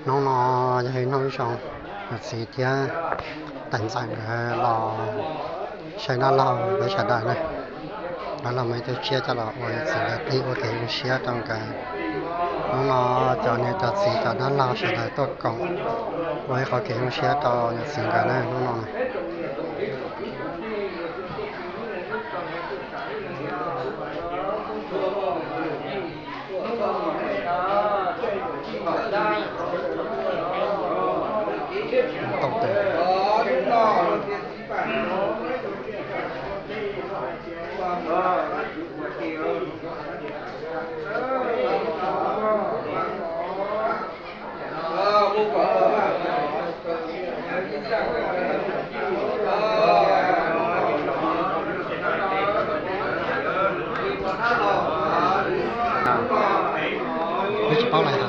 Hnub no yog ib hnub zoo, yawm txiv thiab tais ntxawm nkawd los saib dab laug peb sawv daws na. Dab laug muaj ib tug tsiaj coj los ua yawm txiv nkawd plig ua kev zoo siab rau nkawd. Hnub no cov niam cov txiv cov dab laug sawv daws tuaj koom ua ib qho kev zoo siab rau yawm txiv nkawd na hnub no. Tsis paub lawm.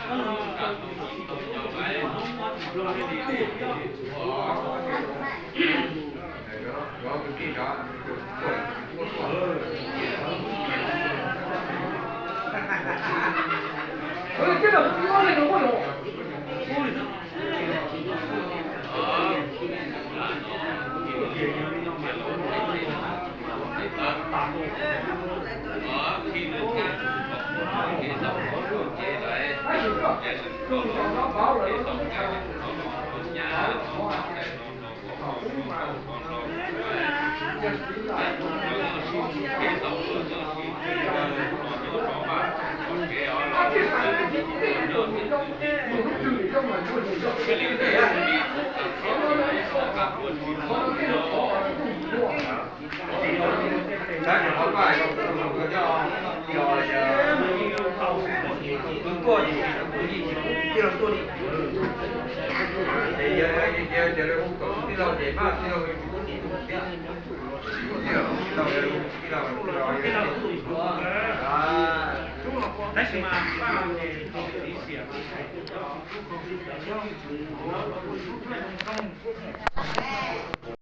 Tab sis mas paj ces txiv xiam.